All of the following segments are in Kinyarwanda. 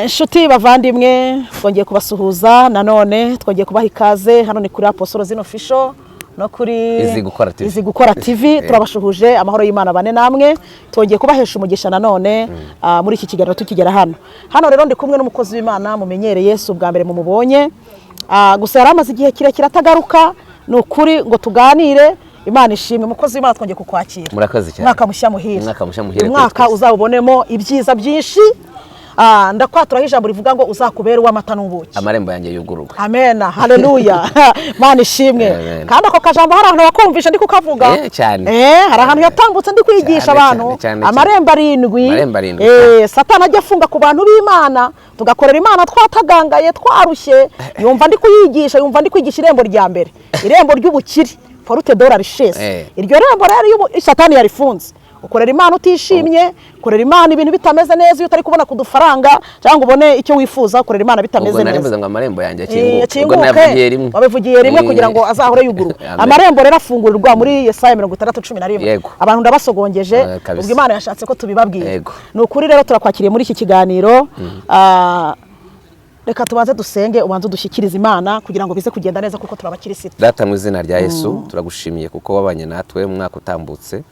Inshuti bavandimwe, twongeye kubasuhuza nanone, twongeye kubaha ikaze. Hano ni kuri Apostle Zino Official no kuri Izi Gukora TV. Izi Gukora TV. Turabashuhuje, amahoro y'Imana bane namwe. Twongeye kubahesha umugisha nanone muri iki kiganiro. Tukigera hano rero, ndi kumwe n'umukozi w'Imana mumenyereye, si ubwa mbere mumubonye. Gusa yari amaze igihe kirekire atagaruka, ni ukuri ngo tuganire. Imana ishimwe, umukozi w'Imana, twongeye kukwakira. Murakoze cyane. Umwaka mushya muhire. Umwaka mushya muhire kuri Umwaka twese. uzawubonemo ibyiza byinshi. Ndakwaturaho ijambo rivuga ngo uzakubere uw'amata n'ubuki. Amarembo yanjye yugururwe. Amena, haleluya, Mana ishimwe. Amen. Kandi ako kajambo hari ahantu wakumvisha ndi kukavuga. Cyane. Hari ahantu yatambutse ndi kwigisha Cyane, abantu cyane, cyane, cyane. amarembo arindwi. Amarembo arindwi. Satani ajya afunga ku bantu b'Imana, tugakorera Imana twatagangaye, twarushye. Yumva ndi kuyigisha, yumva ndi kwigisha irembo rya mbere, irembo ry'ubukire, porte de la richesse. Iryo rembo rero iyo Satani yarifunze, ukorera Imana utishimye, ukorera Imana ibintu bitameze neza. Iyo utari kubona ku dufaranga cyangwa ubone icyo wifuza, ukorera Imana bitameze Ubwo nari neza. mvuze ngo amarembo yanjye akinguke. Ubwo akinguke. navugiye rimwe. Wabivugiye rimwe kugira ngo azahore yuguruka. Amen. Amarembo rero afungurirwa muri Yesaya 60:11. Abantu ndabasogongeje. Kabisa. Ubwo Imana yashatse ko tubibabwira. Ni ukuri rero turakwakiriye muri iki kiganiro. Reka tubanze dusenge, ubanze udushyikirize Imana kugira ngo bize kugenda neza, kuko turi abakirisitu. Data, mu izina rya Yesu, turagushimiye kuko wabanye natwe mu mwaka utambutse,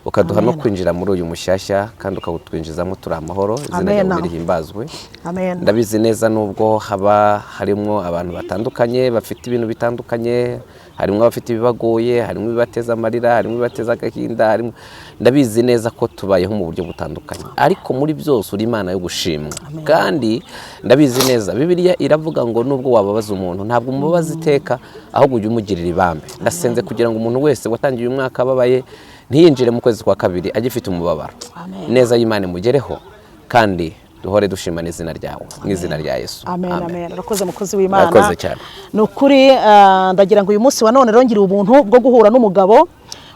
ukaduha no Amen. kwinjira muri uyu mushyashya, kandi ukawutwinjizamo turi amahoro. Izina Amen. ryawe rihimbazwe. Amen. Ndabizi neza, nubwo haba harimo abantu batandukanye bafite ibintu bitandukanye, harimo abafite ibibagoye, harimo ibibateza amarira, harimo ibibateza agahinda, harimo, ndabizi neza ko tubayeho mu buryo butandukanye, ariko muri byose uri Imana yo gushimwa. Kandi ndabizi neza, Bibiliya iravuga ngo nubwo wababaza umuntu, ntabwo umubabaza iteka, ahubwo ujya umugirira ibambe. Ndasenze kugira ngo umuntu wese watangiye uyu mwaka ababaye ntiyinjire mu kwezi kwa kabiri agifite umubabaro. Amen. Neza y'Imana imugereho, kandi duhore dushimana izina ryawe, mu izina rya Yesu. Amen, amen. Urakoze, mukozi w'Imana. Urakoze cyane. Ni ukuri, ndagira ngo uyu munsi wa none rero ngiriye ubuntu bwo guhura n'umugabo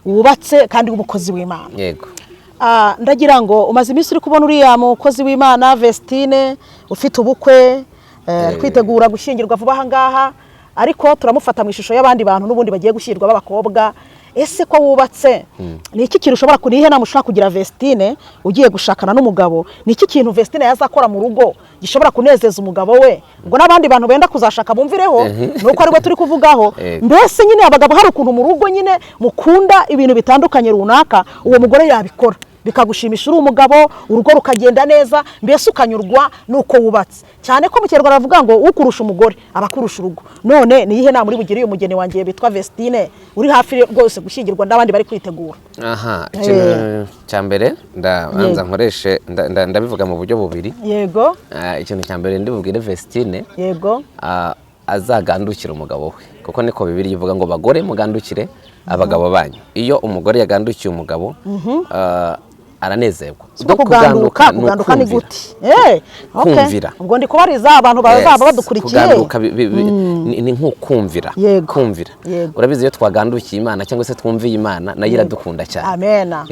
wubatse kandi w'umukozi w'Imana. Ndagira ngo umaze iminsi uri kubona uriya mukozi w'Imana Vestine ufite ubukwe, kwitegura gushyingirwa vuba aha ngaha, ariko turamufata mu ishusho y'abandi bantu n'ubundi bagiye gushyingirwa b'abakobwa. Ese ko wubatse, ni iki kintu ushobora kunihe nama ushobora kugira Vestine ugiye gushakana n'umugabo? Ni iki kintu Vestine yazakora mu rugo gishobora kunezeza umugabo we, ngo n'abandi bantu benda kuzashaka bumvireho? Nuko aribwo turi kuvugaho. Mbese nyine abagabo hari ukuntu mu rugo nyine mukunda ibintu bitandukanye runaka, uwo mugore yabikora bikagushimisha uri umugabo, urugo rukagenda neza, mbese ukanyurwa n'uko wubatse. Cyane ko mu Kinyarwanda bavuga ngo ukurusha umugore aba akurusha urugo. None ni iyihe nama uri bugire uyu mugeni wanjye witwa Vestine uri hafi rwose gushyingirwa n'abandi bari kwitegura? Aha, ikintu cya mbere ndabanza nkoreshe, ndabivuga mu buryo bubiri. Ikintu cya mbere ndi bubwire Vestine, azagandukire umugabo we, kuko niko Bibiliya ivuga ngo bagore mugandukire abagabo banyu. Iyo umugore yagandukiye umugabo, aranezerwa. Siko kuganduka, ni kuganduka ni ukumvira. gute? Okay. Kumvira. Ubwo ndi kubariza abantu bazaba badukurikiye. Kuganduka ni nk'ukumvira. Kumvira. Urabizi, iyo twagandukiye Imana cyangwa se twumviye Imana, nayo iradukunda cyane. Amena.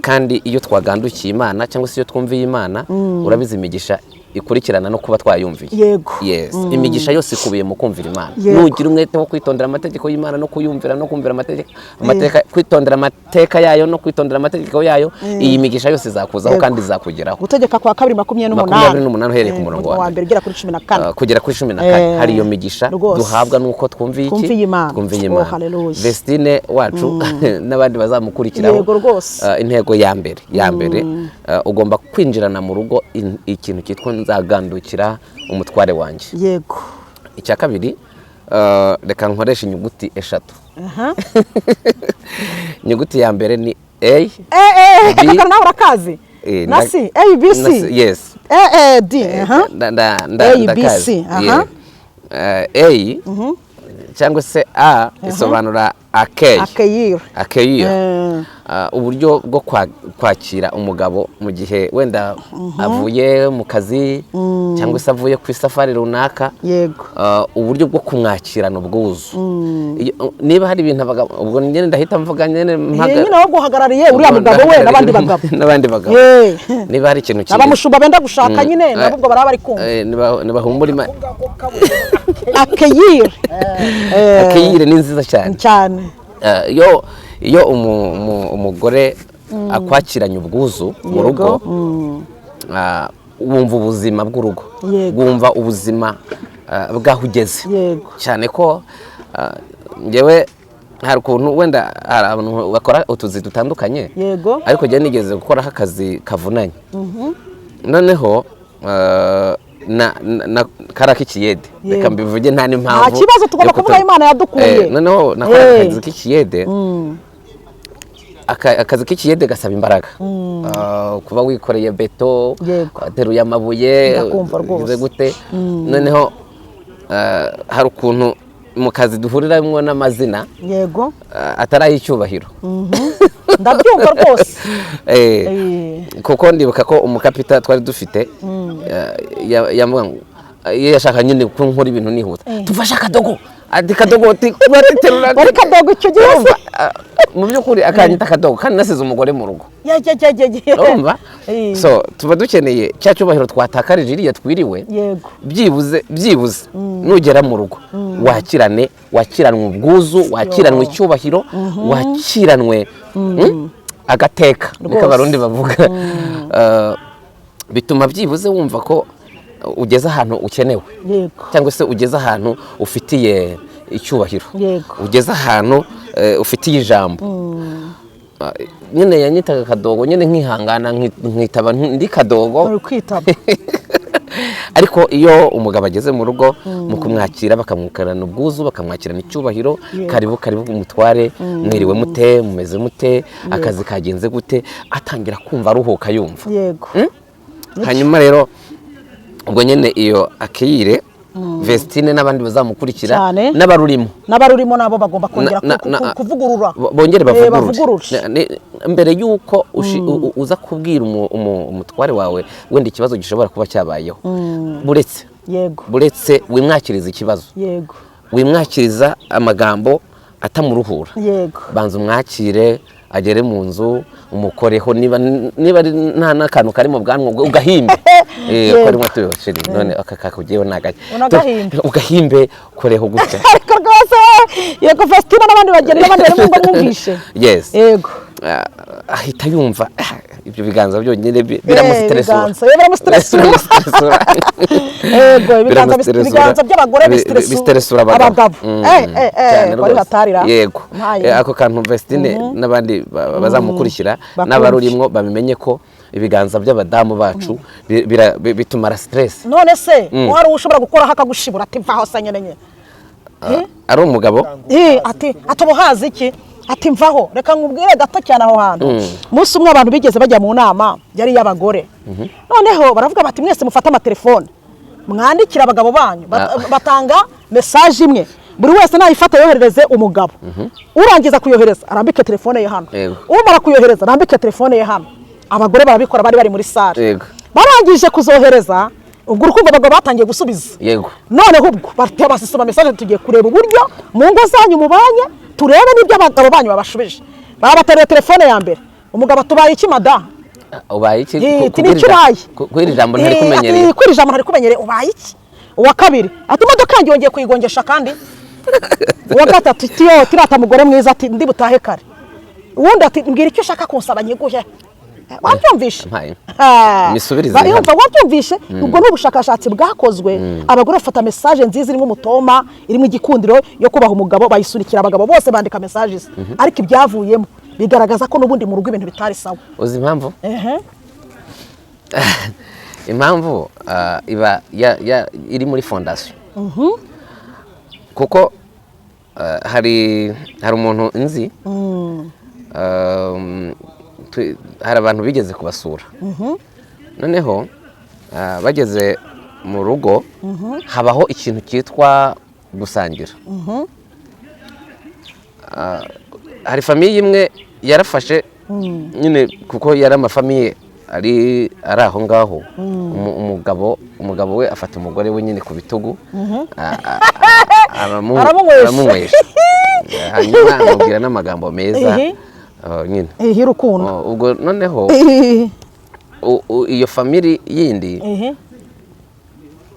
Kandi iyo twagandukiye Imana cyangwa se iyo twumviye Imana, urabizi imigisha ikurikirana no kuba twayumviye. Yes, imigisha yose ikubiye mu kumvira Imana. Nugira umwete wo kwitondera amategeko y'Imana no kuyumvira no kumvira amategeko, amateka, kwitondera amateka yayo no kwitondera amategeko yayo, iyi migisha yose izakuzaho kandi izakugeraho. Gutegeka kwa Kabiri 28. 28, uhereye ku murongo wa wa mbere ugera kuri 14. Kugera kuri 14. Hari iyo migisha duhabwa nuko twumviye iki? Twumviye Imana. Twumviye Oh, Imana. hallelujah. Vestine wacu n'abandi bazamukurikiraho, Yego rwose. Intego ya mbere, ugomba kwinjirana mu rugo ikintu cyitwa nzagandukira umutware wanjye. Icya kabiri, reka nkoreshe inyuguti eshatu. Inyuguti ya mbere ni A. B. Aka kantu nawe urakazi. Na C, A, B, na C. C, yes. A, A, D, aha. A, B, Ndakazi. C, aha. Yeah. A cyangwa se A isobanura accueil. Accueillir. Accueillir. Uburyo bwo kwakira umugabo mu gihe wenda avuye mu kazi cyangwa se avuye ku isafari runaka. Uburyo bwo kumwakirana ubwuzu. Niba hari ibintu abagabo, ubwo nyine ndahita mvuga nyine Nyine ahubwo uhagarariye uriya mugabo we n'abandi bagabo. N'abandi bagabo. Niba hari ikintu cyiza Abamushumba benda gushaka nyine, nabo ubwo baraba bari kumva. Nibahumura Imana. Accueillir. Accueillir ni nziza cyane. Cyane. Iyo umugore akwakiranye ubwuzu mu rugo, Wumva ubuzima bw'urugo, wumva ubuzima bw'aho ugeze, cyane ko njyewe hari ukuntu wenda hari abantu bakora utuzi dutandukanye, ariko njye nigeze gukoraho akazi kavunanye. Noneho na kari ak'ikiyede, reka mbivuge, nta n'impamvu Nta kibazo, tugomba yo kuvuga aho Imana yadukuye. Noneho nakora akazi k'ikiyede. Akazi k'ikiyede gasaba imbaraga, kuba wikoreye beto, wateruye amabuye, Ndakumva rwose. ugize gute. Noneho hari ukuntu mu kazi duhuriramo n'amazina atari ay'icyubahiro. Ndabyumva rwose. Kuko ndibuka ko umukapita twari dufite yambwira ngo iyo yashaka nyine ko nkora ibintu nihuta, "Tufashe akadogo," ati "Kadogo," ati "Terura." Wari kadogo icyo gihe se? Urumva, mu by'ukuri akanyita kadogo kandi nasize umugore mu rugo. Ya, ya, ya, ya, ya. Urumva, so tuba dukeneye cya cyubahiro twatakarije iriya twiriwe. Byibuze nugera mu rugo wakirane, wakiranwe ubwuzu, wakiranwe icyubahiro, wakiranwe agateka, niko Abarundi bavuga. Bituma byibuze wumva ko ugeze ahantu ukenewe, cyangwa se ugeze ahantu ufitiye icyubahiro, ugeze ahantu ufitiye ijambo. Nyine yanyitaga kadogo, nyine nkihangana, nkitaba ndi kadogo. Uri kwitaba. Ariko iyo umugabo ageze mu rugo, mu kumwakira bakamwakirana ubwuzu, bakamwakirana icyubahiro, "Karibu, karibu umutware, mwiriwe mute, mumeze mute, akazi kagenze gute?" Atangira kumva aruhuka, yumva. Hanyuma rero ubwo nyine iyo akiyire Vestine n'abandi bazamukurikira n'abarurimo. N'abarurimo nabo bagomba kongera kuvugurura. Bongere bavugurure. Bavugurure. Mbere y'uko uza kubwira umutware wawe wenda ikibazo gishobora kuba cyabayeho, buretse buretse wimwakiriza ikibazo, wimwakiriza amagambo atamuruhura. Banza umwakire, agere mu nzu, umukoreho, niba ari nta n'akantu kari mu bwanwa ugahimbe. Ukoremo tuyoshiri none aka kakugiyeho ni agake. Unagahimbe. Ugahimbe, ukoreho gutya. Ariko rwose, yego, Festina n'abandi bageni n'abandi bari mu ngo, mwumvishe. Yes. Ahita yumva ibyo biganza byonyine biramusitresura. Ibiganza, biramusitresura. Biramusitresura. Yego, ibiganza Biramusitresura. Ibiganza by'abagore Bisitresura abagabo. Abagabo. Cyane Wari rwose. hatarira. Mpaye. Ako kantu Vestine n'abandi bazamukurikira Bakumve. n'abarurimwo babimenye ko ibiganza by'abadamu bacu bitumara stress. None se wari ushobora gukoraho akagushibura, ati "Mvaho se nyine nyine"? Ari umugabo. Ati "Ubuhazi iki?" Ati "Mvaho." Reka nkubwire gato cyane aho hantu. Umunsi umwe abantu bigeze bajya mu nama yari iy'abagore, noneho baravuga bati: "Mwese mufate amatelefone, mwandikire abagabo banyu." Batanga message imwe, buri wese nayifata yoherereze umugabo. Urangiza kuyohereza arambike telefone ye hano. Umara kuyohereza arambike telefone ye hano. Abagore barabikora, bari bari muri salle. Barangije kuzohereza, ubwo urukumva abagabo batangiye gusubiza. Noneho ubwo bateye basisoma message: "Tugiye kureba uburyo mu ngo zanyu mubanye, turebe n'ibyo abagabo banyu babashubije." Babatereye telefone ya mbere, umugabo atubaye iki madamu? Ubaye iki? Ati "Nicyo ubaye?" Kubwira ijambo ntari kumenyereye. Ati, "Kwiri ijambo ntari kumenyereye, ubaye iki?" Uwa kabiri ati: "Imodoka yanjye yongeye kuyigongesha." Kandi uwa gatatu ati: "Yo tirata mugore mwiza," ati: "Ndi butahe kare." Uwundi ati: "Mbwira icyo ushaka kunsaba nyiguhe." Wabyumvishe? Mpaye. Ah. Imisubirize ihari. Yumva, wabyumvishe? Ubwo ni ubushakashatsi bwakozwe. Abagore bafata message nziza irimo umutoma, irimo igikundiro yo kubaha umugabo, bayisunikira abagabo bose, bandika message ze, ariko ibyavuyemo bigaragaza ko n'ubundi mu rugo ibintu bitari sawa. Uzi impamvu? Ehe. Impamvu iba iri muri fondation, kuko hari umuntu nzi, hari abantu bigeze kubasura. Noneho bageze mu rugo habaho ikintu cyitwa gusangira. Hari famille imwe yarafashe nyine, kuko yari amafamille ari aho ngaho, umugabo we afata umugore we nyine ku bitugu, Aramunywesha. Aramunywesha, hanyuma amubwira n'amagambo meza nyine. Ihi urukundo. Oh, ubwo noneho iyo famille yindi,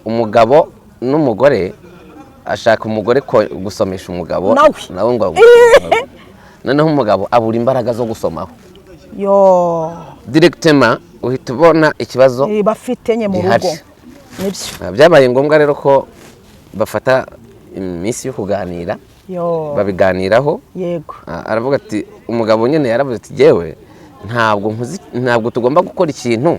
umugabo n'umugore ashaka umugore gusomesha umugabo. Nawe. Nawe ngo noneho umugabo abura imbaraga zo gusomaho. Yo. Directement uhita ubona ikibazo bafite nye mu gihari. rugo, nibyo. Byabaye ngombwa rero ko bafata iminsi yo kuganira, Yo. babiganiraho. Aravuga ati, umugabo nyine yaravuze ati: "Jyewe ntabwo nkuzi, ntabwo tugomba gukora ikintu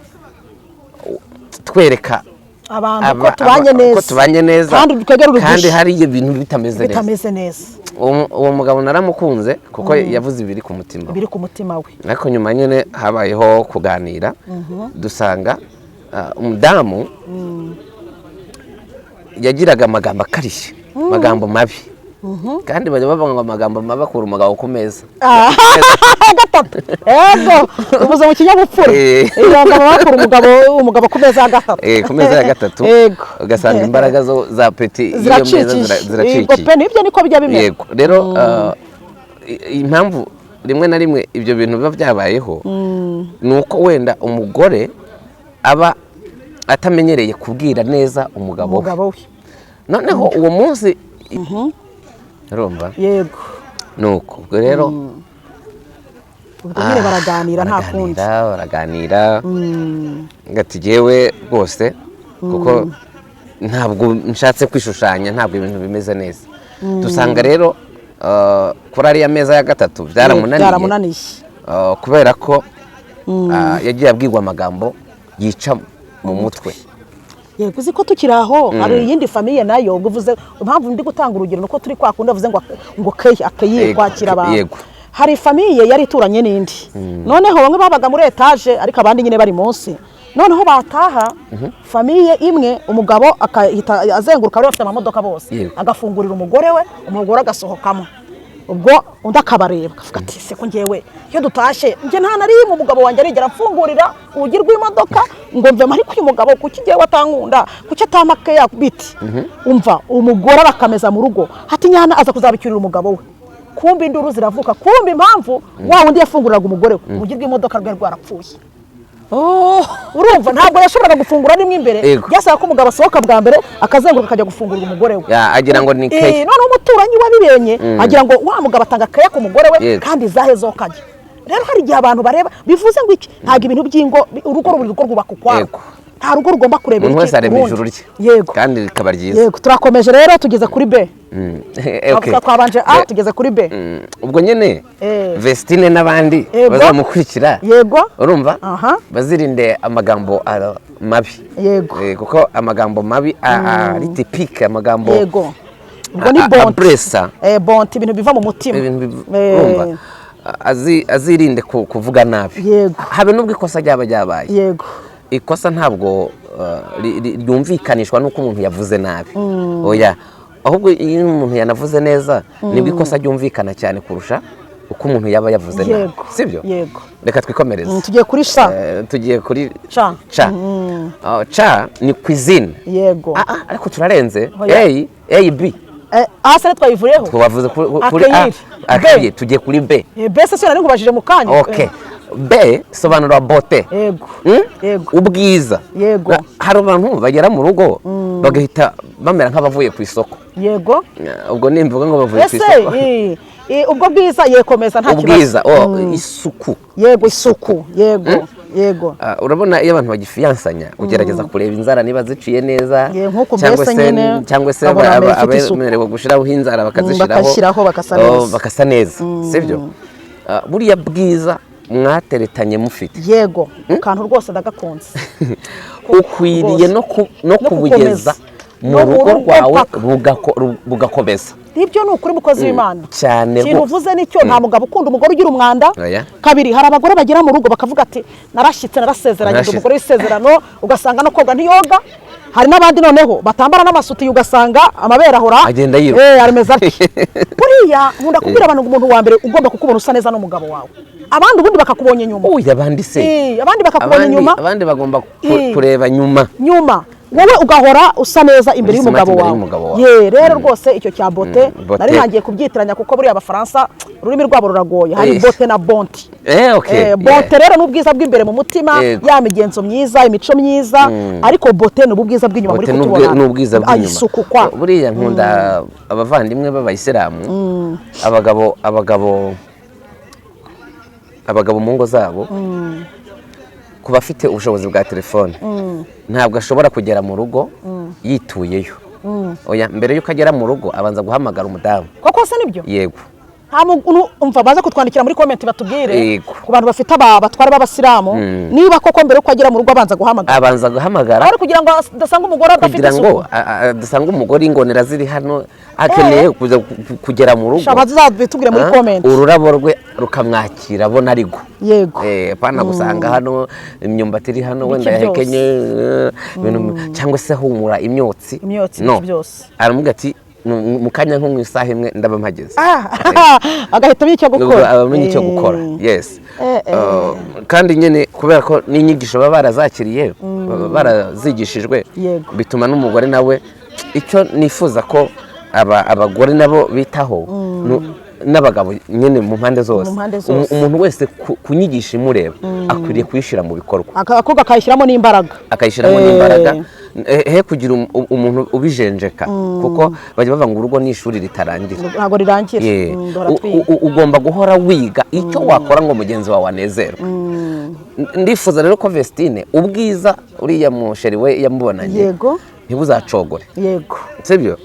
twereka abantu ko tubanye neza, ko tubanye neza, kandi twegera kandi urugushi hari ibintu bitameze neza." Bitameze neza. Uwo mugabo naramukunze kuko yavuze ibiri ku mutima we. Biri ku mutima we. Ariko nyuma nyine habayeho kuganira, dusanga umudamu yagiraga amagambo akarishye, amagambo mabi, kandi bajya bavuga ngo amagambo mabi akura umugabo ku meza. Gatatu, yego, uvuze mu kinyabupfura. Ijambo bakura umugabo ku meza ya gatatu. Ku meza ya gatatu. Ugasanga imbaraga zo za peti y'iyo meza Ziracikiye. ziracikiye. Yego pe, nibyo, niko bijya bimera. Yego, rero impamvu rimwe na rimwe ibyo bintu biba byabayeho ni uko wenda umugore aba atamenyereye kubwira neza umugabo we. Umugabo we. Noneho uwo munsi, urumva, Yego. nuko ubwo rero Ubwo nyine baraganira, nta kundi. Baraganira, ngati jyewe rwose kuko ntabwo nshatse kwishushanya, ntabwo ibintu bimeze neza. Dusanga rero kuri ariya meza ya gatatu byaramunaniye. Byaramunaniye. Kubera ko yagiye abwirwa amagambo yica mu mutwe. Yego, uzi ko tukiri aho hari iyindi famille nayo. Ubwo uvuze, impamvu ndi gutanga urugero nuko turi kwa kundi bavuze ngo keyi akeyi, kwakira abantu. Hari famille yari ituranye n'indi, noneho bamwe babaga muri etaje ariko abandi nyine bari munsi. Noneho bataha, famille imwe umugabo akahita azenguruka, bari bafite amamodoka bose, agafungurira umugore we, umugore agasohokamo. Ubwo undi akabareba akavuga ati: "Se ko ngewe iyo dutashye njye nta na rimwe umugabo wanjye arigera amfungurira urugi rw'imodoka ngo mvemo, ariko uyu mugabo kuki ngewe atankunda, kuki atampa keya biti?" Umva, umugore arakameza mu rugo hati nyana aza kuzabicyurira umugabo we. Kumbe induru ziravuka, kumbe impamvu wa wundi yafunguriraga umugore we urugi rw'imodoka rwari rwarapfuye. Urumva, ntabwo yashoboraga gufungura rimwe imbere. Byasaba ko umugabo asohoka bwa mbere, akazenguruka, akajya gufungurira umugore we. Ya, agira ngo ni keya. Noneho umuturanyi wabibenye agira ngo wa mugabo atanga keya ku mugore we, kandi zahe zo kajya. Rero hari igihe abantu bareba, bivuze ngo iki? Ntabwo ibintu by'ingo, urugo, buri rugo rwubaka ukwarwo. Nta rugo rugomba kureba Umuntu iki wese arema urundi. ijuru rye, kandi rikaba ryiza. Yego, turakomeje rero, tugeze kuri B. Okay. Twabanje A, tugeze kuri B. Ubwo nyine Vestine n'abandi bazamukurikira, urumva, bazirinde amagambo mabi. Kuko amagambo mabi ari typique, amagambo Yego, ubwo ni bonte. Abresa. Bonte, ibintu biva mu mutima. Ibintu urumva, azirinde kuvuga nabi. Habe n'ubwo ikosa ryaba ryabaye, ikosa ntabwo ryumvikanishwa n'uko umuntu yavuze nabi, oya. Ahubwo iyo umuntu yanavuze neza nibwo ikosa ryumvikana cyane kurusha uko umuntu yaba yavuze nabi. Sibyo? Yego. Reka twikomereze. Tugiye kuri sha. Tugiye kuri Ca. Ca. Ca ni cuisine. Ariko turarenze. Oya. A, A, B. Hasi twayivuriyeho. Twavuze kuri A. Accueillir. Accueillir. B. Tugiye kuri B. B se nari nkubajije mu kanya. Okay, B sobanura beauté. Yego. Ubwiza. Hari abantu bagera mu rugo bagahita bamera nk'abavuye ku isoko. Ubwo nimvuga ngo bavuye ku Ese isoko, ubwo bwiza, yekomeza, nta kibazo. Ubwiza, oh, isuku. Yego, isuku, yego. Urabona iyo abantu bagifiyansanya ugerageza kureba inzara niba ziciye neza, Ye, nk'uko cyangwa mbese se nyine cyangwa se ukabona ifite isuku. abemerewe gushyiraho inzara bakazishyiraho. Bakashyiraho, bagasa Oh, neza. Bagasa neza, sibyo? Buriya bwiza mwateretanye mufite, Yego, akantu rwose ndagakunze. ukwiriye Rwose. no No kubugeza gukomeza. mu No mu rugo rugo rwawe, paka. bugakomeza. Nibyo, ni ukuri, mukozi w'Imana. Cyane Ikintu rwose. uvuze nicyo, nta mugabo ukunda umugore ugira umwanda. Oya. Kabiri, hari abagore bagera mu rugo bakavuga ati: "Narashyitse, narasezeranye, ndi Narashyitse. umugore w'isezerano," ugasanga no koga ntiyoga. Hari n'abandi noneho batambara n'amasutiye, ugasanga amabere ahora Agenda yiruka. Arameze atya. Buriya nkunda kubwira abantu ngo umuntu wa mbere ugomba kukubona usa neza n'umugabo wawe, abandi ubundi bakakubonye inyuma. Uya, abandi se? Abandi bakakubona inyuma. Abandi bagomba kureba nyuma. Nyuma, wowe ugahora usa neza imbere Uri smart y'umugabo imbere wawe. y'umugabo wawe. Ye, rero rwose icyo cya beauté, Beauté. nari ntangiye kubyitiranya kuko buriya Abafaransa ururimi rwabo ruragoye, hari beauté na bonté. Bonté rero ni ubwiza bw'imbere mu mutima, ya migenzo myiza, imico myiza, ariko beauté ni ubwiza bw'inyuma muri Beauté kutubona. ni ubwiza bw'inyuma. Isuku kwa Buriya nkunda abavandimwe b'Abayisilamu, abagabo mu ngo zabo. Ku bafite ubushobozi bwa telefone, ntabwo ashobora kugera mu rugo yituyeyo. Oya, mbere y'uko agera mu rugo abanza guhamagara umudamu. Koko se nibyo? Yego. Nta muntu umva, baza kutwandikira muri comment batubwire. Yego. Ku bantu bafite abatware b'abasilamu, niba koko mbere yuko agera mu rugo abanza guhamagara. Abanza guhamagara. Ari kugira ngo adasanga umugore adafite Kugira ngo isuku. adasanga umugore ingonera ziri hano, akeneye kuza kugera mu rugo. Bazabitubwire muri comment. Ururabo rwe rukamwakira abona arigo. Pana gusanga hano imyumbati iri hano, wenda Ibiki byose. yahekenye ibintu, cyangwa se humura imyotsi. Imyotsi, No. ibiki byose. Aramubwira ati: "Mu kanya nko mu isaha imwe ndaba mpageze." Ah, agahita amenya icyo gukora. Aba amenya icyo gukora. Yes. Kandi nyine kubera ko n'inyigisho baba barazakiriye, baba barazigishijwe, bituma n'umugore nawe, icyo nifuza ko abagore nabo bitaho, n'abagabo nyine mu mpande zose. Mu mpande zose. Umuntu wese ku nyigisho imureba akwiriye kuyishyira mu bikorwa. Akakobwa akayishyiramo n'imbaraga. Akayishyiramo n'imbaraga, he kugira umuntu ubijenjeka, kuko bajya bavuga ngo urugo ni ishuri ritarangira. Ntabwo rirangira. Yeah. Duhora twiga. Ugomba guhora wiga icyo wakora ngo mugenzi wawe anezerwe. Ndifuza rero ko Vestine, ubwiza uriya musheri we yamubonanye ntibuzacogore. Sibyo?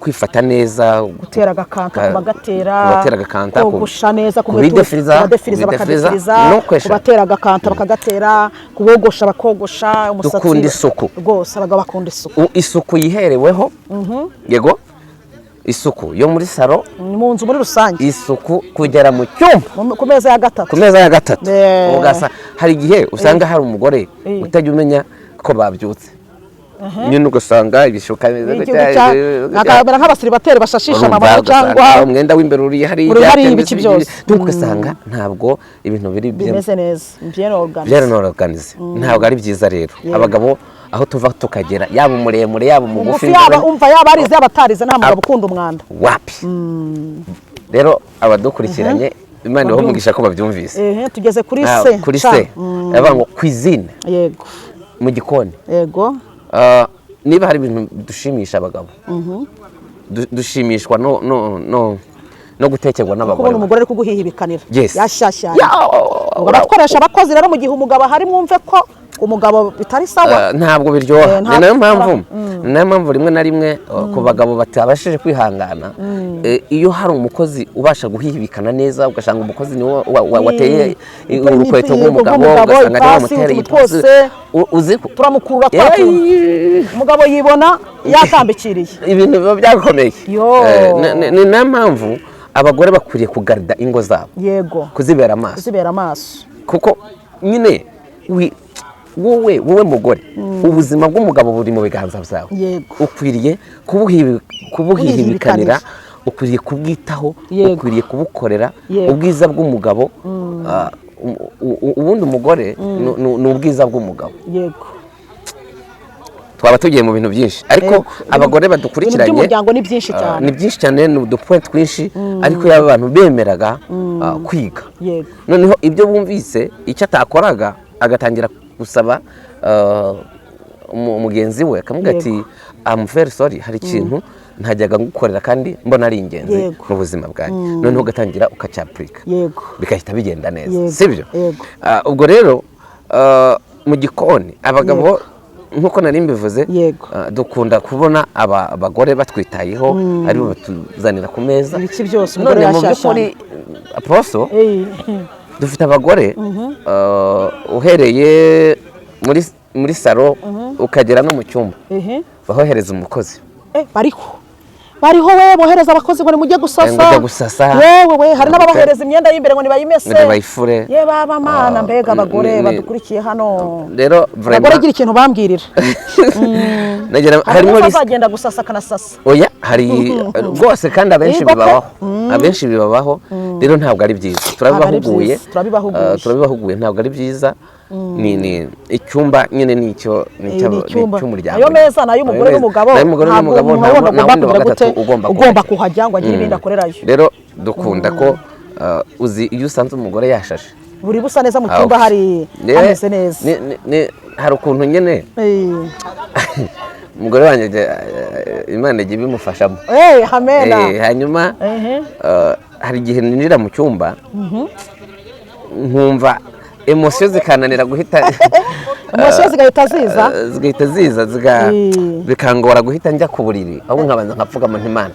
Kwifata neza, Gutera agakanta kubagatera, kubatera agakanta, kogosha neza, kubidefiriza, kubadefiriza kubidefiriza, bakadefiriza, no kwesha. Kubatera agakanta bakagatera, kubogosha bakogosha umusatsi. Dukunda isuku. Rwose abagabo bakunda isuku. Isuku yihereweho, yego, isuku yo muri salo, Mu nzu muri rusange. Isuku kugera mu cyumba. Ku meza ya gatatu. Ku meza ya gatatu. Ugasa hari igihe usanga hari umugore utajya umenya ko babyutse nyine, ugasanga ibishuka bimeze Igihugu gutya, akamera nk'abasiribateri bashashisha urumva, amabuye ugasanga cyangwa umwenda w'imbere uri hariya, uri hariya, cyangwa ibiki se byose. Donc ugasanga ntabwo ibintu biri Bimeze neza, bien organisé. Byaranoganize, ntabwo ari byiza rero. Abagabo aho tuva tukagera, yaba umuremure, yaba umugufi, Mugufi, yaba umva, yaba arize, yaba atarize, nta mugabo ukunda umwanda. Wapi. Rero abadukurikiranye, Imana ibahe umugisha ko babyumvise. Ehe, tugeze kuri Ah, se kuri ca. se aravuga ngo cuisine, mu gikoni. Ah, niba hari ibintu dushimisha abagabo, dushimishwa no gutekerwa n'abagore. Kubona umugore ari kuguhihibikanira Yes. yashyashyanye. Ya, Ubwo abatworesha abakozi rero, mu gihe umugabo ahari, mwumve ko umugabo bitari sawa. Ntabwo biryoha. Ni nayo mpamvu, ni nayo mpamvu rimwe na rimwe ku bagabo batabashije kwihangana, iyo hari umukozi ubasha guhihibikana neza, ugasanga umukozi niwe wateye urukweto rw'umugabo, ugasanga niwe ipasi, wamutereye utuntu ipasi. twose. Uzi ko Turamukurura twa tuntu. Umugabo yibona yatambikiriye. Ibintu biba byakomeye. Yo. Ni nayo mpamvu abagore bakwiriye kugarida ingo zabo, kuzibera amaso. Kuzibera amaso. Kuko nyine wowe mugore, ubuzima bw'umugabo buri mu biganza byawe. Ukwiriye kubuhihibikanira, ukwiriye kubwitaho, ukwiriye kubukorera. Ubwiza bw'umugabo, ubundi umugore ni ubwiza bw'umugabo. Twaba tugiye mu bintu byinshi, ariko abagore badukurikiranye, Ibintu by'umuryango ni byinshi cyane. Ni byinshi cyane, ni udupoint twinshi, ariko yaba abantu bemeraga kwiga, noneho ibyo bumvise, icyo atakoraga agatangira gusaba mugenzi we, akamubwira ati: "I'm very sorry, hari ikintu ntajyaga ngukorera kandi mbona ari ingenzi mu buzima bwanjye." Noneho ugatangira ukacyapurika, bigahita bigenda neza. Sibyo? Yego. Ubwo rero mu gikoni abagabo, nk'uko nari mbivuze, dukunda kubona abagore batwitayeho, aribo batuzanira ku meza. Ibiki byose, umugore None mu yashyashyana. by'ukuri, aposo, dufite abagore, uhereye muri salo ukagera no mu cyumba, bahohereza umukozi. Bariho, bariho we, bohereza abakozi ngo nimujye gusasa. Ngo ujya gusasa. Yewe we, hari n'ababahereza imyenda y'imbere ngo nibayimese. Ngo nibayifure. Ye baba mana, mbega abagore badukurikiye hano. Rero Abagore, vraiment gira ikintu bambwirira. Nagira Hari harimo n'uwo liste. azagenda gusasa akanasasa. Oya, hari rwose, kandi abenshi Yego pe. bibabaho, abenshi bibabaho. Rero ntabwo ari byiza, turabibahuguye. Byiza, turabibahuguye. Turabibahuguye, ntabwo ari byiza. Ni icyumba nyine, ni icyo, ni Ni icyumba. icy'umuryango. Ayo meza ni ay'umugore Ayo meza n'umugabo. ni ay'umugore Ntabwo n'umugabo, umuntu nta wundi nta agomba wundi wa kugira gatatu gute, ugomba ugomba kuhajya. kuhajya ngo agire ibindi akorerayo. Rero dukunda ko uzi iyo usanze umugore yashashe, Buri busa neza mu cyumba, hari hameze neza. Hari ukuntu nyine umugore wanjye Imana ijya ibimufashamo. Amena. Hanyuma hari igihe ninjira mu cyumba nkumva Émotion zikananira guhita. Émotion zigahita ziza. Zigahita ziza, bikangora guhita njya ku buriri, ahubwo nkabanza nkapfukama nti: "Imana,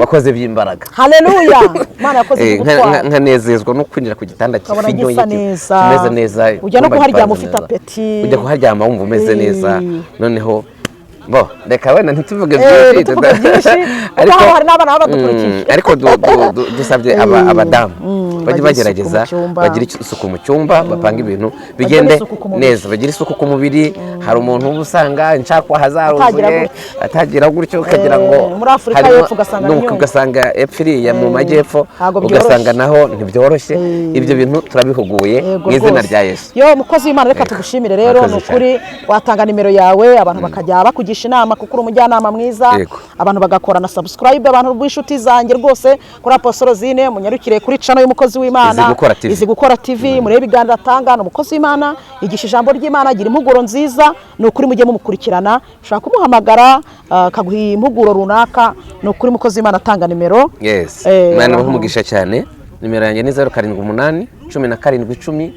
wakoze by'imbaraga." Haleluya, Imana yakoze iby'ubutwari. Nkanezezwa no kwinjira ku gitanda Ukabona kifinyoye, gisa neza. kimeze neza. Ujya no icyumba kuharyama gipanze ufite neza. appétit. Ujya kuharyama wumva umeze neza. Noneho bo reka wenda ntituvuge byinshi. Ntituvuge byinshi, kuko hano hari n'abana baba badukurikiye. Ariko dusabye abadamu bajye bagire bagerageza isuku mu cyumba. Bagire isuku mu cyumba, bapange ibintu bigende isuku ku mubiri. neza, bagire isuku ku mubiri. Hari umuntu uba usanga inshakwaha zaruzuye, Atagira gutya. atagira gutyo, ukagira ngo Muri Afurika y'Epfo ugasanga ni nuko nyungwe. Ugasanga epfo iriya mu majyepfo, Ntabwo ugasanga byoroshye. naho ntibbyoroshye. Ibyo bintu turabihuguye Yego mu izina rwose. rya Yesu. Yo, mukozi w'Imana, reka tugushimire rero. Murakoze. Ni ukuri watanga nimero yawe, abantu bakajya bakugisha inama, kuko uri umujyanama mwiza. Yego. Abantu bagakora na subscribe, abantu b'inshuti zanjye rwose, kuri Apostle Rosine, munyarukire kuri channel y'umukozi w'Imana. Izi Gukora TV. Izi Gukora TV, murebe ibiganiro atanga. Ni umukozi w'Imana, yigisha ijambo ry'Imana, agira impuguro nziza. Ni ukuri mujye mumukurikirana. Ushobora kumuhamagara, akaguha impuguro runaka. Ni ukuri, umukozi w'Imana, atanga nimero. Yes. Imana ibahe umugisha cyane. Nimero yanjye ni 0781771016.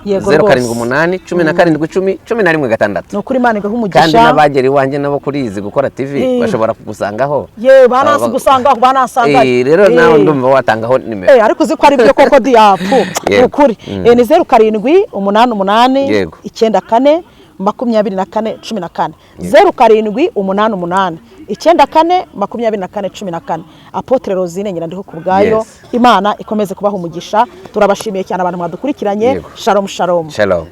Yego zeru rwose. 7817176. Ni ukuri, Imana iguhe Kandi umugisha. n'abagera iwanjye nabo kuri Izi Gukora TV bashobora kugusangaho. Yewe, banasi gusangaho, banasangayo. Rero nawe ndumva watangaho nimero. Ariko uzi ko ari byo koko diyapu, ni ukuri. Ni 0788 942414, 0788942414. Apôtre Rosine Nyirandiho ku bwayo. Imana ikomeze kubaha umugisha. Turabashimiye cyane abantu mwadukurikiranye. Yego. Shalom, shalom. Shalom.